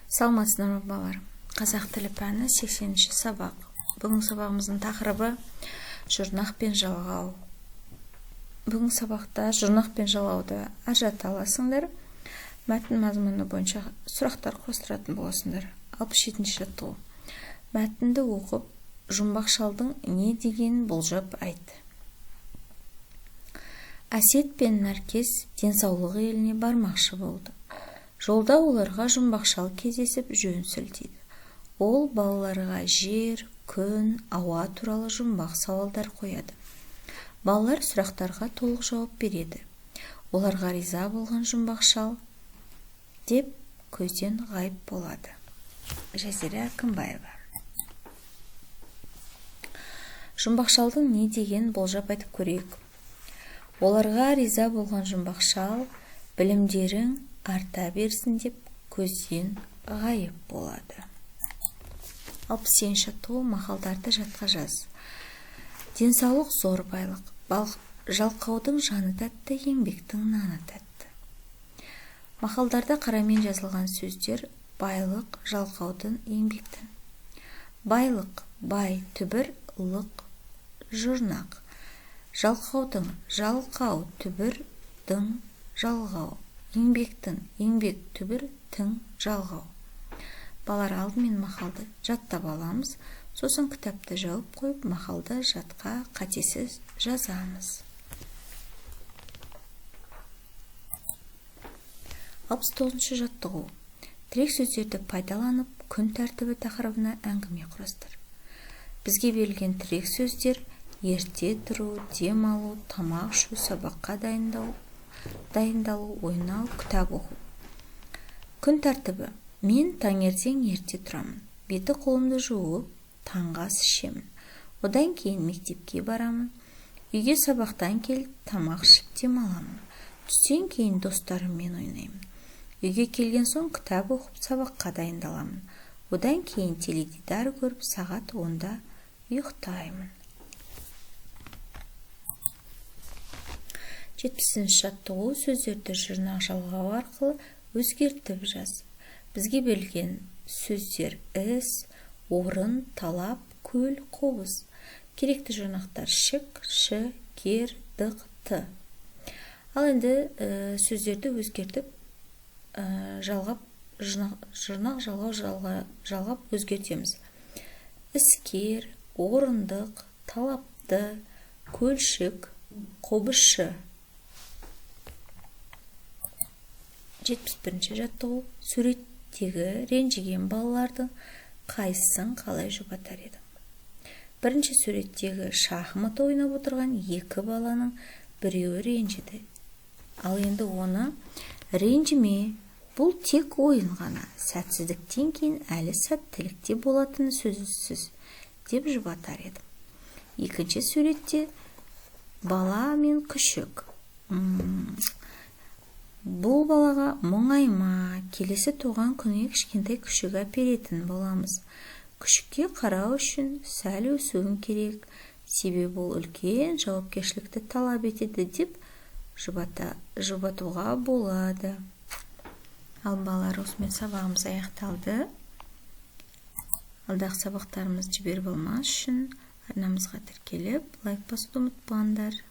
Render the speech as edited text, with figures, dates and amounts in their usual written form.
Саламатсыздар ма, балалар? Қазақ тілі пәні, 80-ші сабақ. Бүгінгі сабағымыздың тақырыбы жұрнақ пен жалғау. Бүгінгі сабақта жұрнақ пен жалғауды ажырата аласыңдар. Мәтін мазмұны бойынша сұрақтар құрастыратын боласыңдар. 67-ші жаттығу. Мәтінді оқып, жұмбақ шалдың не дегенін болжап айт. Әсет пен Нәркес денсаулық еліне бармақшы болды. Жолда оларға жұмбақ шал кездесіп, жөн сілтейді. Ол балаларға жер, күн, ауа туралы жұмбақ сауалдар қояды. Балалар сұрақтарға толық жауап береді. Оларға риза болған жұмбақ шал деп көзден ғайып болады. Жазира Әкімбаева. Жұмбақ шалдың не дегенін болжап айтып көрейік. Оларға риза болған жұмбақ шал білімдерің арта берсін деп көзден ғайып болады. 68-ші жаттығу. Мақалдарды жатқа жаз. Денсаулық зор байлық. Жалқаудың жаны тәтті, еңбектің наны тәтті. Мақалдарда қарамен жазылған сөздер: байлық, жалқаудың, еңбектің. Байлық, бай, түбір, лық, жұрнақ. Жалқаудың, жалқау, түбір, дың, жалғау. Еңбектің, еңбек, түбір, тің, жалғау. Балалар, алдымен мақалды жаттап аламыз, сосын кітапты жауып қойып, мақалды жатқа қатесіз жазамыз. 69-шы жаттығу. Тірек сөздерді пайдаланып, күн тәртібі тақырыбына әңгіме құрастыр. Бізге берілген тірек сөздер: ерте тұру, дем алу, тамақ ішу, сабаққа дайындалу, ойнау, кітап оқу. Күн тәртібі. Мен таңертең ерте тұрамын. Беті қолымды жуып, таңғы ас ішемін. Одан кейін мектепке барамын. Үйге сабақтан келіп, тамақ ішіп демаламын. Түстен кейін достарыммен ойнаймын. Үйге келген соң кітап оқып, сабаққа дайындаламын. Одан кейін теледидар көріп, сағат 10-да ұйықтаймын. 70-ші жаттығу. Сөздерді жұрнақ жалғау арқылы өзгертіп жаз. Бізге берілген сөздер: іс, орын, талап, көл, қобыз. Керекті жұрнақтар: шік, ші, кер, дық, т. Ал енді сөздерді өзгертіп, жалғап, жұрнақ жалғау жалғап өзгертеміз. Іскер, орындық, талапты, көлшік, қобызшы. 71-ші жаттығу. Суреттегі ренжіген балалардың қайсысын қалай жұбатар едің? Бірінші суреттегі шахмат ойнап отырған екі баланың біреуі ренжіді. Ал енді оны ренжіме, бұл тек ойын ғана, сәтсіздіктен кейін әлі сәттілік те болатыны сөзсіз деп жұбатар едім. Екінші суретте бала мен күшік. Бұл балаға мұңайма, келесі туған күнге кішкентай күшік әперетін боламыз. Күшікке қарау үшін сәл өсуің керек, себебі ол үлкен жауапкершілікті талап етеді деп жұбатуға болады. Ал балалар, осымен сабағымыз аяқталды. Алдағы сабақтарымызды жіберіп алмас үшін арнамызға тіркеліп, лайк басуды ұмытпаңдар.